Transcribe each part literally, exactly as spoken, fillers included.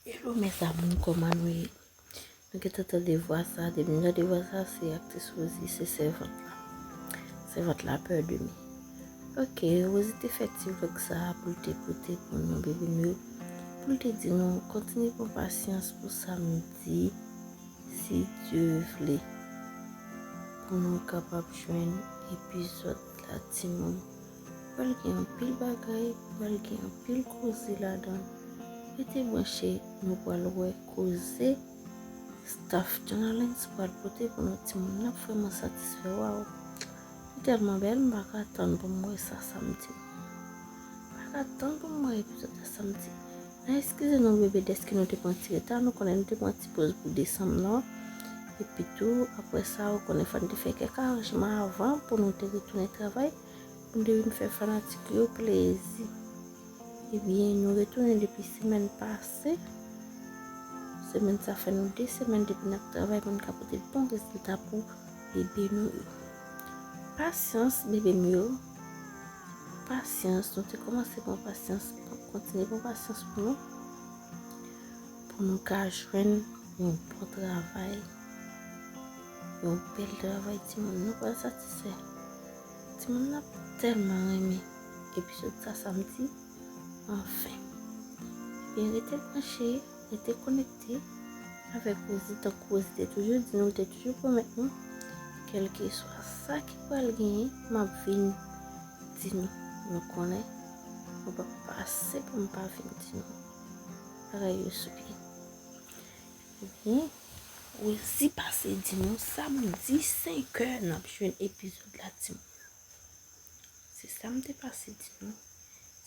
Hello mes amours, kòman nou ye? Nou gentan tande vwa sa, depi nou tande vwa sa, se aktris Rosie, se sèvant la. Sèvant la peur de mi. Ok, Rosie te fè ti vlòg sa pou l te pote pou nou, bebe m yo. Pou l te di nou, kontinye pran pasyans pou samdi, si Dye vle. Pou nou kapab jwenn epizòd la, timoun. Pral gen anpil bagay, pral gen anpil koze ladan. Rete branche, nou pral wè koze staff Journalens pral pote pou nou timoun. N ap vrèman satisfè, waw. Li tèlman bèl, m pa ka tann pou m wè sa samdi. M pa ka tann pou m wè epizòd la samdi. N a eskize nou bebe dèske nou te pran ti reta, nou konnen nou te pran ti poz pou desanm nan. Epi tou, apre sa, ou konnen fò n te fè kèk aranjman avan pou nou te retounen travay. M te vin fè fanatik yo plezi. Ebyen, nou retounen depi semèn pase. Semèn sa fè nou de semèn depi n ap travay pou n ka pote bon rezilta pou bebe nou yo. Pasyans, bebe m yo. Pasyans, nou te kòmanse pran pasyans, kontinye pran pasyans pou nou. Pou nou ka jwenn yon bon travay, yon bèl travay, timoun. Nou pral satisfè. Timoun nan tèlman renmen epizòd sa samdi. Anfen. Ebyen, rete branche, rete konekte avèk Rosie, tankou Rosie te toujou di nou, li te toujou pwomèt nou, kèlkeswa sa ki pral genyen, m ap vin di nou. Nou konnen, nou p ap pase pou m pa vin di nou bagay yo sou pye. Ebyen, Rosie pase di nou samdi senkè n ap jwenn epizòd la, timoun. Se sa m te pase di nou.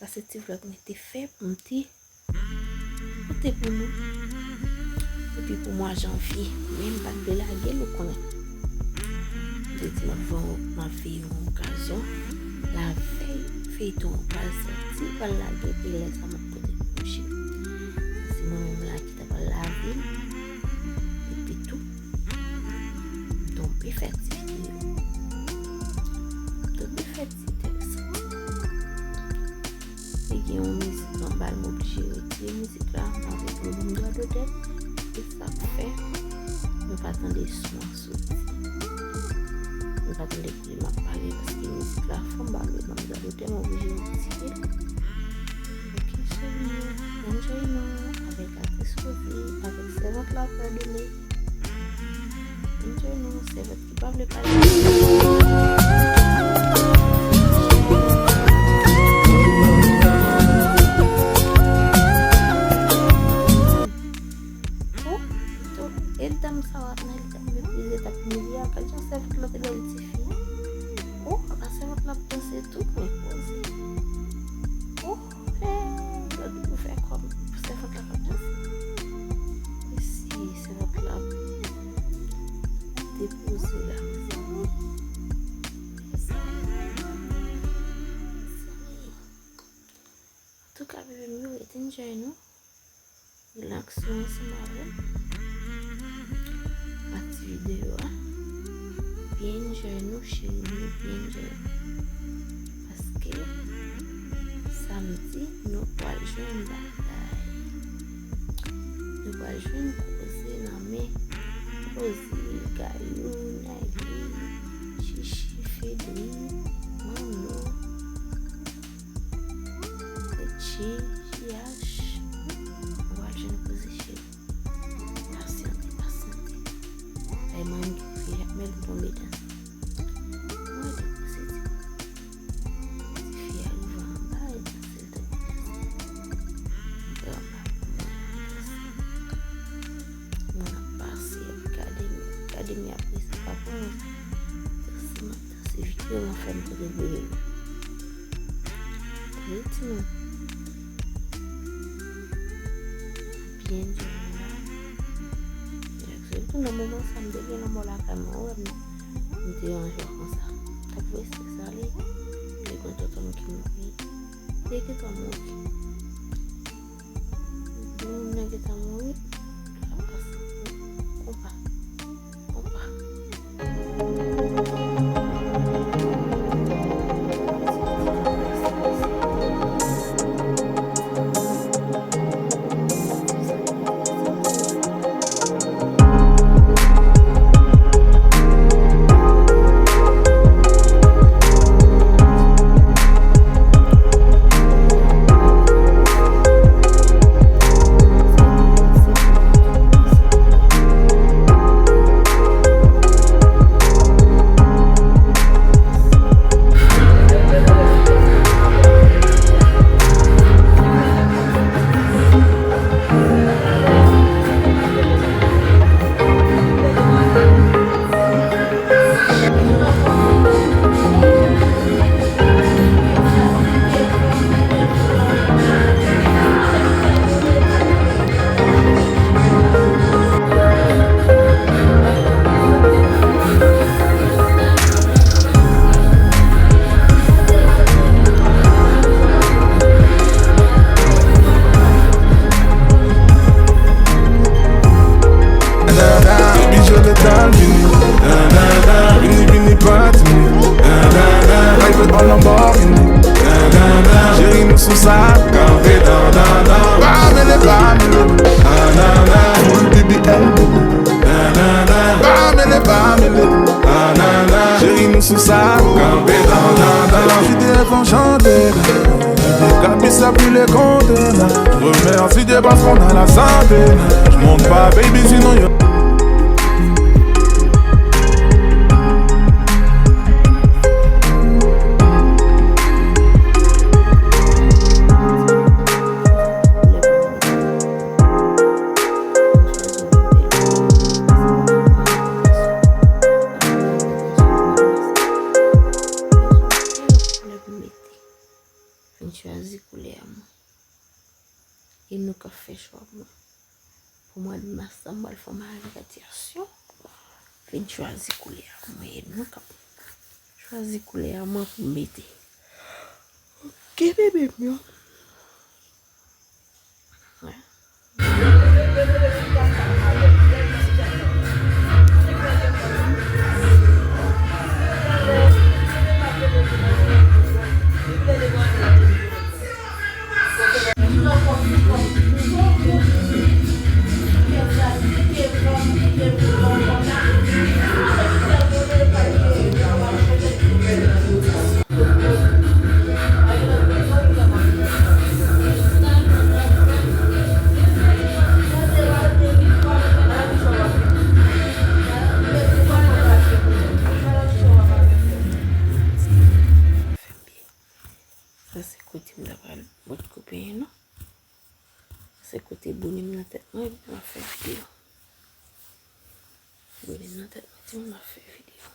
Sa se ti vlòg mwen te fè pou m te pote pou nou. Epi pou mwa janvye, men m pa t vle lage l, ou konnen. M te di m ap fè yon, m ap fè yon okazyon. Lavèy feyton an pral sòti, pral lage, e lè sa m ap pote pou nou cheri. Se mwen menm la ki ta pral lave. Epi tou, m tonbe fè ti videyo. M tonbe fè ti tèks. Te gen yon mizik anba l, m oblije retire mizik la, m avèk pwoblèm dwa dotè. Se sa k fè nou pa tande son an soti. Nou pa tande kote m ap pale paske mizik la fò, m pa vle ban m dwa dotè, m oblije retire l. Ok, cheri, enjoy nou avèk aktris Rosie, avèk sèvant la peur de mi. Enjoy nou, sèvant ki pa vle pale. Oh, pito, e dam sa w ap nan li t ap meprize, t ap imilye a, gad jan sèvant lan te bèl tifi. Oh, apa sèvant la ap danse tou, men poze. Oh, hey, gad ou fè kòm sèvant la k ap danse. E si sèvant la ap depoze la, mezanmi. Mezanmi. Antouka, bebe m yo, ret enjoy nou. Relax nou ansanm avè m. Pati videyo a. Byen enjoy nou, cheri m yo, byen enjoy. Paske samdi, nou pral jwenn bagay. Nou pral jwenn koze nan men Rosie, Gayou, Nayli, Chichi, Fedri, Manno, Ritchie, J H. Nou pral jwenn koze cheri. Pasyante, pasyante. Ay, mwen menm ki fè y ap mèt m tonbe dan. Mwen te panse ti, ti fi a rive anba, e panse l te anba. Mwen ap pase, y ap gade m, y ap gade m, y ap resi pa pou mwen. Danse, m ap danse, videyo m ap fè m pote bebe m. Wi, timoun. Byen di nou la. Sirtou nan moman sa, m te gen lanmò lakay mwen, ou wè m, m te yon jan konsa. T ap rete sa li, m te gen tonton m ki mouri. M te gentan mouri. Moun nan gentan mouri, l ap pase konpa. Konpa. Remèsye Dye paske w nan la sante. Monte pa, baby, sinon yo. Fin chwazi koulè a mwen. E nou k ap fè chwa pou mwen. Pou mwa de mas la, m pral fè yon bagay nan radyasyon. Vin chwazi koulè a pou mwen. E nou k ap chwazi koulè a mwen pou m mete. Ok, bebe m yo. Sa se kote m ta pral bòt koupe non. Se kote bone m nan tèt mwen, epi m ap fè videyo. Bone m nan tèt mwen, di m ap fè videyo.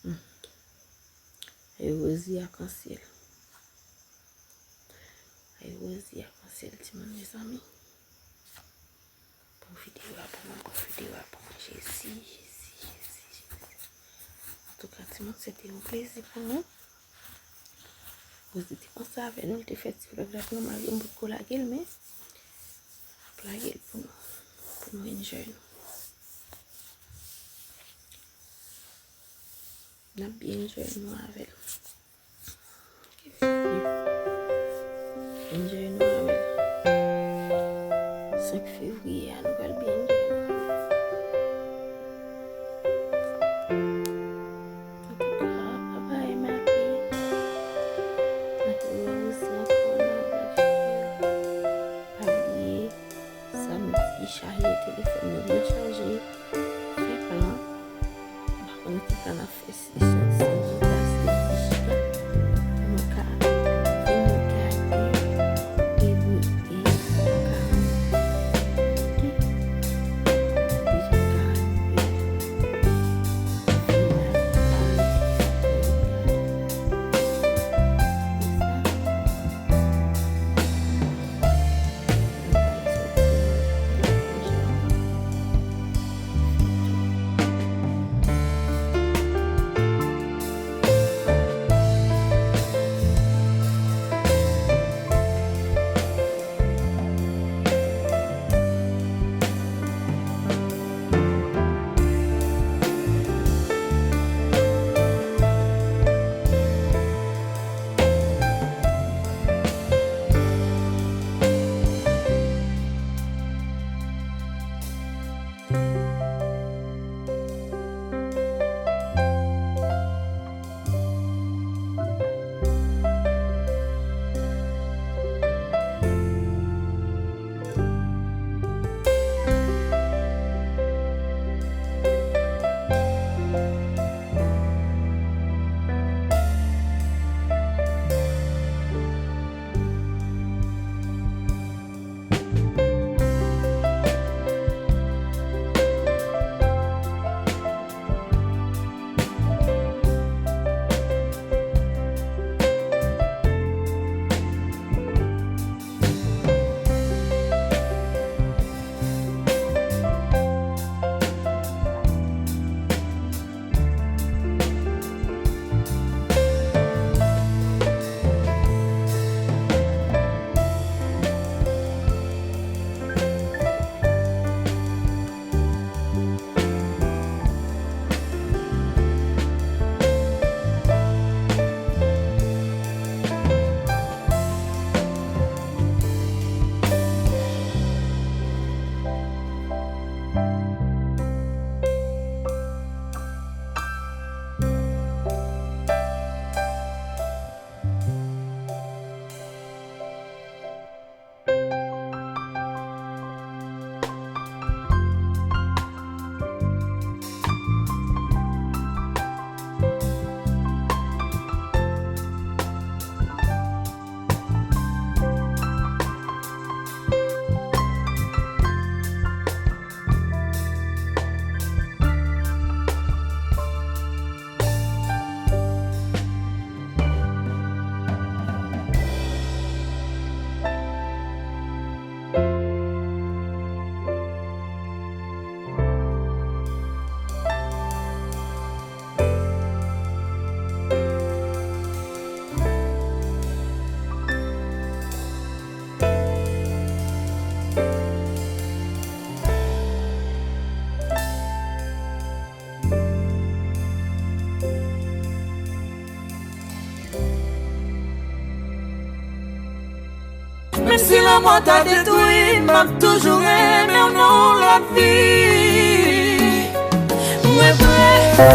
Hmm. Ay, Rosie akansyèl. Ay, Rosie akansyèl, timoun, mezanmi. Bon videyo a pou mwen, bon videyo a pou mwen. Jezi, Jezi, Jezi, Jezi. Antouka, timoun, se te yon plezi pou nou. Rosie te panse avè nou, li te fè ti vlòg la pou nou, malgre m potko lage l, men m ap lage l pou nou, pou nou enjoy nou. N ap byen enjoy nou avè l. Enjoy nou avè l. Senk fevriye a, nou pral byen enjoy nou avè l. Antouka, papa e mami, n ap wè Rosie ankò nan vlòg videyo. Pa bliye, samdi, chaje telefòn yo, byen chaje, fè plan. M pa konn ki plan n ap fè, si se yon ti plas de chita, pou nou ka Lanmò ta detwi m, m ap toujou renmen w nan yon lòt vi. Mwen prese.